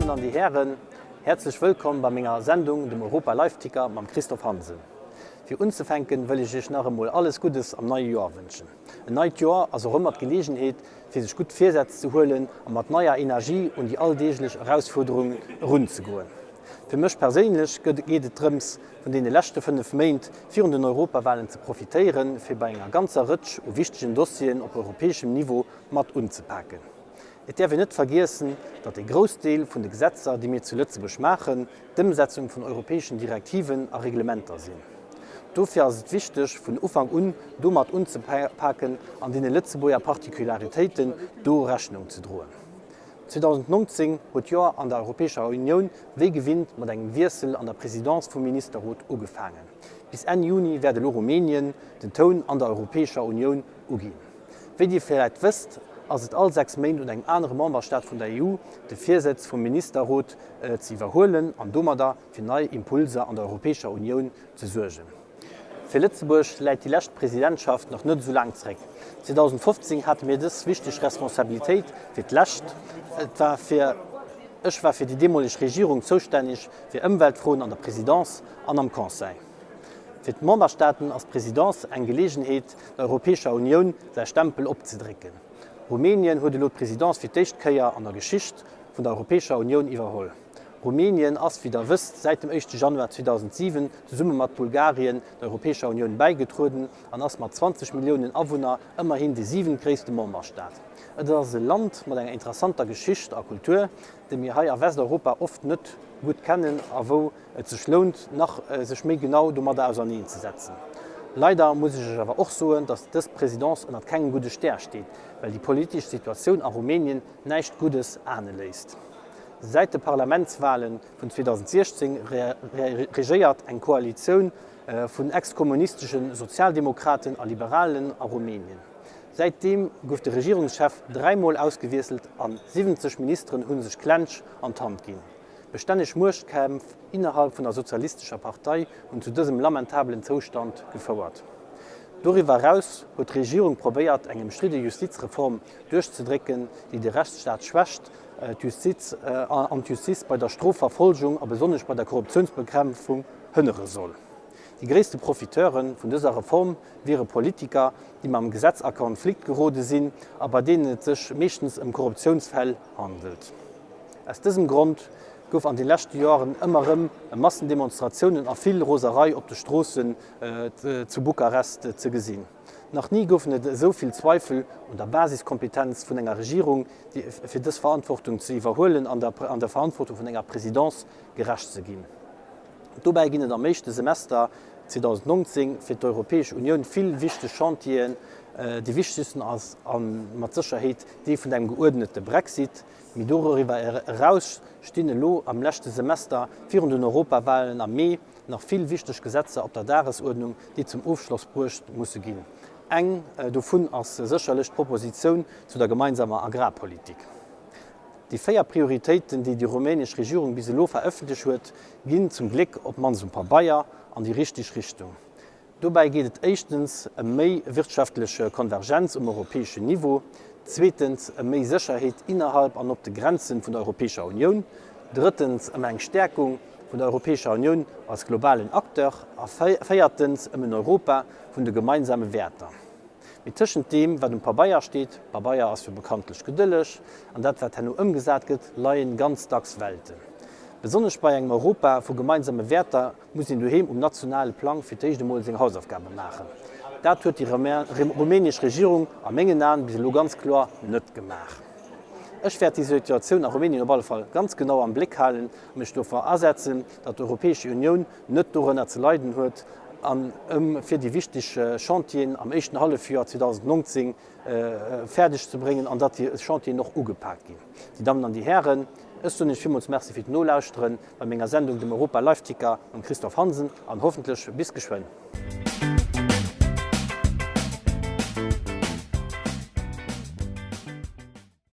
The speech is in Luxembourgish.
Dammen an déi Hären, häerzlech wëllkomm bei menger Sendung, dem Europa Live Ticker mam Christophe Hansen. Fir unzefänken wëll ech Iech nach emol alles Guddes am neie Joer wënschen. En neit Joer ass och ëmmer d'Geleegenheet fir sech gutt Virsätz ze huelen a mat neier Energie un déi alldeeglech Erausfuerderungen erunzegoen. Fir mech perséinlech geet et drëms, vun deene leschte 5 Méint virun den Europawalen ze profitéieren, fir bei enger ganzer Rëtsch u wichtegen Dossieren op europäeschem Niveau mat unzepaken. Et däerf een net vergiessen, datt e Groussdeel vun de Gesetzer, déi mir zu Lëtzebuerg maachen, d'Ëmsetzung vun europäeschen Direktiven a Reglementer sinn. Dofir ass et wichteg, vun Ufank un domat unzepaken an deene Lëtzebuerger Particularitéiten do Rechnung ze droen. 2019 huet d'Joer an der Europäescher Unioun wéi gewinnt mat engem Wiessel an der Présidence vum Ministerrot ugefaangen. Bis Enn Juni wäert elo Rumänien den Toun an der Europäescher Unioun uginn. Wéi Dir vläit wësst, ass et all 6 Méint un engem anere Memberstaat vun der EU, de Virsëtz vum Ministerrot ze iwwerhuelen an domadder fir nei Impulser an der Europäescher Unioun ze suergen. Fir Lëtzebuerg läit déi lescht Presidentschaft nach net esou laang zréck. 2015 hate mir dës wichteg Responsabilitéit fir d'lescht. Et war fir Ech war fir déi deemoleg Regierung zoustänneg fir Ëmweltfroen an der Présidence an am Conseil. Fir d'Memberstaaten ass d'Presidence eng Geleegenheet, der Europäescher Unioun säi Stempel opzedrécken. Rumänien huet elo d'Presidence fir d'éischt Kéier an der Geschicht vun der Europäescher Unioun iwwerholl. Rumänien ass, wéi der wësst, säit dem éischte Januar 2007 zesumme mat Bulgarien der Europäescher Unioun bäigetrueden an ass mat 20 Milliounen Awunner ëmmerhin dee siwentgréisste Memberstaat. Et ass e Land mat enger interessanter Geschicht a Kultur, déi mir hei a Westeuropa oft net gutt kennen a wou et sech lount, nach sech méi genau domadder auserneen ze setzen. Leider muss ech Iech awer och soen, datt dës Présidence ënnert kengem gudde Stär steet, well déi politesch Situatioun a Rumänien näischt Guddes ahne léisst. Säit de Parlamentswahlen vun 2016 regéiert eng Koalitioun vun ex-kommunistesche Sozialdemokraten a Liberalen a Rumänien. Säitdeem gouf de Regierungschef dräimol ausgewiesselt an 70 Ministeren hu sech d'Klensch an d'Hand ginn. Bestänneg Muechtkämpf innerhalb vun der sozialistescher Partei hunn zu dësem lamentabelen Zoustand gefouert. Doriwwer eraus huet d'Regierung probéiert eng ëmstridde Justizreform duerchzedrécken, déi de Rechtsstaat schwächt, d'Justiz an d'Justiz bei der Strofverfolgung a besonnesch bei der Korruptiounsbekämpfung hënnere soll. Déi gréisste Profiteure vun dëser Reform wiere Politiker, déi mam Gesetz a Konflikt gerode sinn a bei deenen et sech meeschtens ëm Korruptiounsfäll handelt. Aus dësem Grond gouf an de leschte Joren ëmmer erëm Massendemonstratiounen a vill Roserei op de Stroossen zu Bukarest ze gesinn. Nach ni goufen et esou vill Zweifel un der Basiskompetenz vun enger Regierung, fir dës Verantwortung ze iwwerhuelen an der Verantwortung vun enger Présidence gerecht ze ginn. Dobäi ginn et am éischte Semester 2019 fir d'Europäesch Unioun vill wichteg Chantieren. Dee wichtegsten ass a mat Sécherheet dee vun engem geuerdnete Brexit. Mee doriwwer eraus stinn elo am leschte Semester virun den Europawalen am Mee nach vill wichteg Gesetzer op der Dagesuerdnung, déi zum Ofschloss bruecht musse ginn. Eng dovun ass sécherlech d'Propositioun zu der gemeinsamer Agrarpolitik. Déi 4 Prioritéiten, déi déi rumänesch Regierung bis elo verëffentlech huet, ginn zum Gléck, op d'mannst um Pabeier, an déi richteg Richtung. Dobäi geet et éischtens ëm méi wirtschaftlech Konvergenz um europäeschen Niveau, zweetens ëm méi Sécherheet innerhalb an op de Grenze vun der Europäescher Unioun, drëttens ëm eng Stäerkung vun der Europäescher Unioun als globalen Acteur a véiertens ëm en Europa vun de gemeinsame Wäerter. Mee tëschent deem, wat um Pabeier steet, Pabeier ass jo bekanntlech gedëlleg, an dat, wat herno ëmgesat gëtt, leien ganz dacks Welten. Besonnesch bei engem Europa vu gemeinsame Wäerter muss een doheem um nationale Plang fir d'éischt emol seng Hausaufgabe maachen. Dat huet déi rumänesch Regierung a mengen Aen bis elo ganz kloer net gemaach. Ech wäert déi Situatioun a Rumänien op alle Fall ganz genau am Bléck halen a mech dofir asetzen, datt d'Europäesche Unioun net dorënner ze leiden huet an ëm fir déi wichteg Chantieren am éischten Hallefjoer 2019 fäerdeg ze bréngen an datt déi Chantieren och ugepak ginn. Dir Dammen an Dir Hären, ech soen Iech villmools Merci fir d'Nolauschteren bei menger Sendung, dem Europa Live Ticker mam Christophe Hansen an hoffentlech bis geschwënn.